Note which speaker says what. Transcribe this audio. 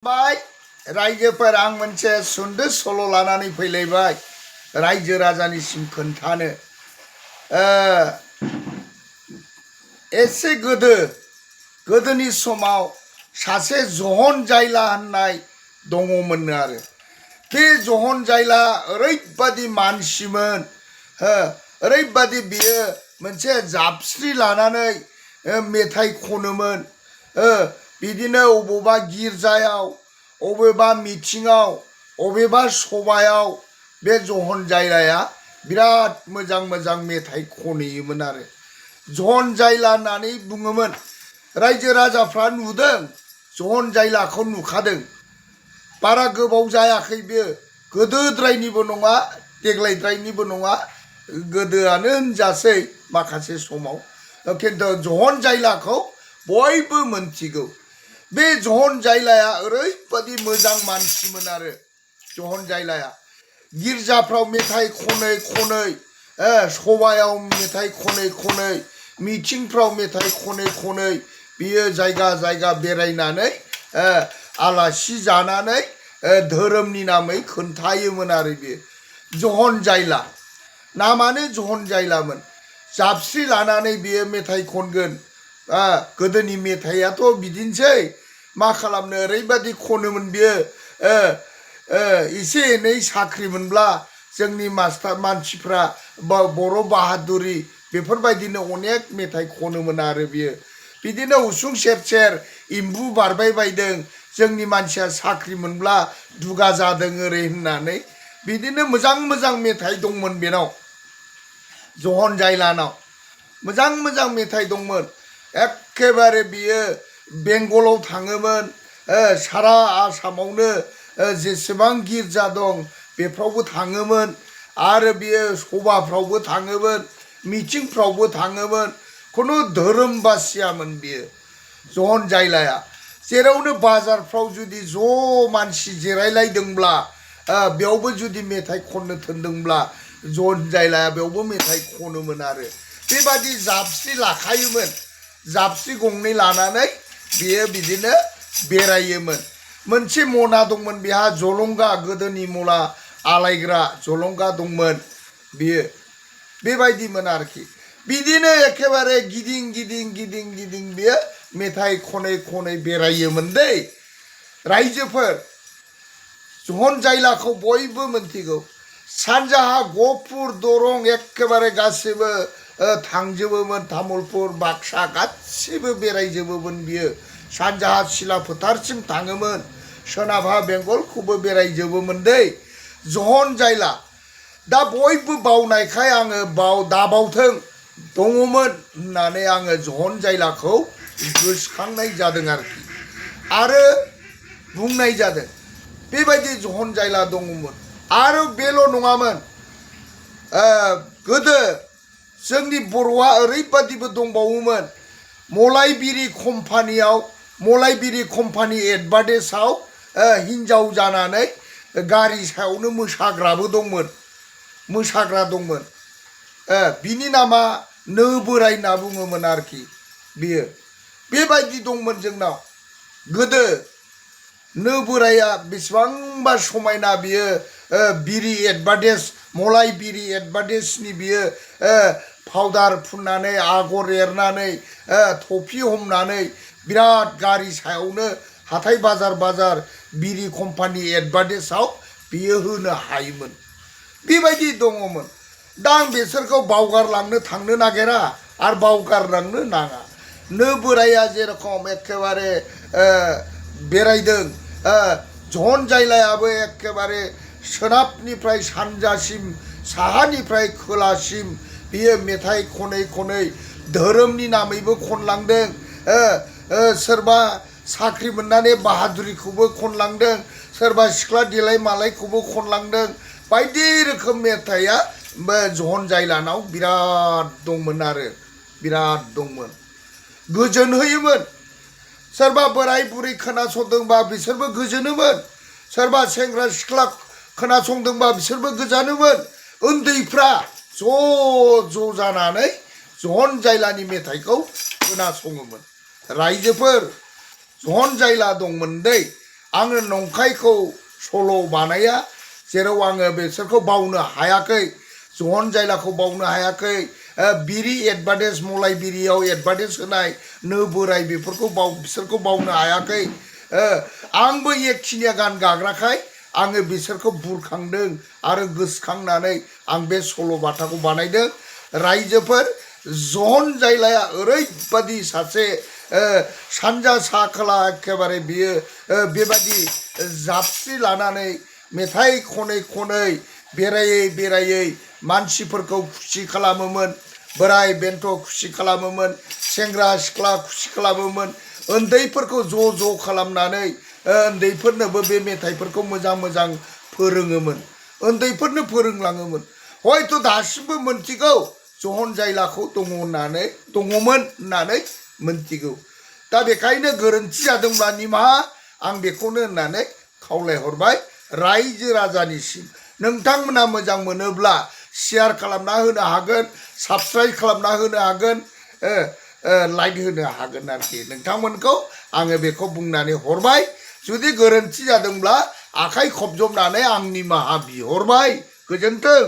Speaker 1: बाय रायजोफोर आं मोनसे सुंद' सल' लानानै फैलायबाय रायजो राजानिसिम खोन्थानो एसे गोदोनि समाव सासे जहन जायला होननाय दङमोननो आरो बे जहन जायला ओरैबादि मानसिमोन ओरैबादि बियो मोनसे जाबस्रि लानानै मेथाइ खनोमोन बिदिनो अबेबा गिर्जायाव अबेबा मिटिङाव अबेबा सभायाव बे जहन जायलाया बिराद मोजां मोजां मेथाइ खनहैयोमोन आरो जहन जायला होननानै बुङोमोन रायजो राजाफ्रा नुदों जहन जायलाखौ नुखादों बारा गोबाव जायाखै बेयो गोदोद्रायनिबो नङा देग्लायद्रायनिबो नङा गोदोआनो होनजासै माखासे समाव खिन्थु जहन जायलाखौ बयबो मोनथिगौ बे जहन जायलाया ओरैबादि मोजां मानसिमोन आरो जहन जायलाया गिर्जाफ्राव मेथाइ खनै खनै सभायाव मेथाइ खनै खनै मिटिंफ्राव मेथाइ खनै खनै बियो जायगा जायगा बेरायनानै आलासि जानानै धोरोमनि नामै खोन्थायोमोन आरो बियो जहन जायला नामानो जहन जायलामोन जाबस्रि लानानै बियो मेथाइ खनगोन गोदोनि मेथाइयाथ' बिदिनोसै मा खालामनो ओरैबादि खनोमोन बियो एसे एनै साख्रि मोनब्ला जोंनि मानसिफ्रा बर' बाहादुरि बेफोरबायदिनो अनेक मेथाइ खनोमोन आरो बियो बिदिनो उसुं सेर सेर एम्बु बारबाय बायदों जोंनि मानसिया साख्रि मोनब्ला दुगा जादों ओरै होननानै बिदिनो मोजां मोजां मेथाइ दंमोन बेनाव जहन जायलानाव मोजां मोजां मेथाइ दंमोन एखेबारे बियो बेंगलाव थाङोमोन सारा आसामावनो जेसेबां गिर्जा दं बेफ्रावबो थाङोमोन आरो बियो सभाफ्रावबो थाङोमोन मिटिंफ्रावबो थाङोमोन खुनु धोरोम बासियामोन बियो जहन जायलाया जेरावनो बाजारफ्राव जुदि ज' मानसि जिरायलायदोंब्ला बेयावबो जुदि मेथाइ खननो थोनदोंब्ला जहन जायलाया बेयावबो मेथाइ खनोमोन आरो बेबादि जाबस्रि लाखायोमोन जाबस्रि गंनै लानानै बियो बिदिनो बेरायोमोन मोनसे मना दंमोन बेहा जलंगा गोदोनि मना आलायग्रा जलंगा दंमोन बियो बेबायदिमोन आरोखि बिदिनो एखेबारे गिदिं गिदिं गिदिं गिदिं बियो मेथाइ खनै खनै बेरायोमोन दै रायजोफोर जहन जायलाखौ बयबो मोनथिगौ सानजाहा गहपुर दरं एखेबारे गासिबो थांजोबोमोन तामुलपुर बाक्सा गासिबो बेरायजोबोमोन बियो सानजाहा सिला फोथारसिम थाङोमोन सोनाबहा बेंगलखौबो बेरायजोबोमोन दै जहन जायला दा बयबो बावनायखाय आङो दाबावथों दङमोन होननानै आङो जहन जायलाखौ गोसोखांनाय जादों आरोखि आरो बुंनाय जादों बेबायदि जहन जायला दङमोन आरो बेल' नङामोन गोदो जोंनि बर'आ ओरैबादिबो दंबावोमोन मलायबिरि कम्पानि एडभार्टाइजआव हिन्जाव जानानै गारि सायावनो मोसाग्रा दंमोन बिनि नामा नो बोराय होनना बुङोमोन आरोखि बियो बेबायदि दंमोन जोंनाव गोदो नो बोराया बेसेबांबा समायना बियो बिरि एडभार्टाइज मलाय बिरि एडभार्टाइजनि बियो पाउडार फुननानै आगर एरनानै थफि हमनानै बिराद गारि सायावनो हाथाय बाजार बिरि कम्पानि एडभार्टाइजआव बियो होनो हायोमोन बेबायदि दङमोन दा आं बिसोरखौ बावगारलांनो थांनो नागिरा आरो बावगारलांनो नाङा नो बोराया जेरखम एखेबारे बेरायदों जहन जायलायाबो एखेबारे सोनाबनिफ्राय सानजासिम साहानिफ्राय खोलासिम बियो मेथाइ खनै खनै धोरोमनि नामैबो खनलांदों सोरबा साख्रि मोननानै बाहादुरिखौबो खनलांदों सोरबा सिख्ला देलाय मालायखौबो खनलांदों बायदि रोखोम मेथाइया जहन जायलानाव बिराद दंमोन आरो बिराद दंमोन गोजोन होयोमोन सोरबा बोराय बुरै खोनासंदोंबा बिसोरबो गोजोनोमोन सोरबा सेंग्रा सिख्ला खोनासंदोंबा बिसोरबो गोजोनोमोन उन्दैफ्रा ज' जानानै जहन जायलानि मेथाइखौ खोनासङोमोन रायजोफोर जहन जायला दंमोन दै आङो नंखायखौ सल' बानाया जेराव आङो बिसोरखौ बावनो हायाखै जहन जायलाखौ बावनो हायाखै बिरि एडभार्टाइज मलाय बिरियाव एडभार्टाइज होनाय नो बोराय बेफोरखौ बिसोरखौ बावनो हायाखै आंबो एखिनिया गान गाग्राखाय आङो बिसोरखौ बुरखांदों आरो गोसोखांनानै आं बे सल' बाथाखौ बानायदों रायजोफोर जहन जायलाया ओरैबादि सासे सानजा सा खोला एखेबारे बियो बेबादि जाबस्रि लानानै मेथाइ खनै खनै बेरायै बेरायै मानसिफोरखौ खुसि खालामोमोन बोराय बेन्थ खुसि खालामोमोन सेंग्रा सिख्ला खुसि खालामोमोन उन्दैफोरखौ ज' खालामनानै उन्दैफोरनोबो बे मेथाइफोरखौ मोजां मोजां फोरोङोमोन उन्दैफोरनो फोरोंलाङोमोन हयथ' दासिमबो मोनथिगौ जहन जायलाखौ दङमोन होननानै मोनथिगौ दा बेखायनो गोरोन्थि जादोंब्ला निमाहा आं बेखौनो होननानै खावलायहरबाय रायजो राजानिसिम नोंथांमोना मोजां मोनोब्ला शेयार खालामना होनो हागोन साबस्क्राइब खालामना होनो हागोन लाइक होनो हागोन आरोखि नोंथांमोनखौ आङो बेखौ बुंनानै हरबाय जुदि गोरोन्थि जादोंब्ला आखाइ खबजबनानै आं निमाहा बिहरबाय गोजोन्थों।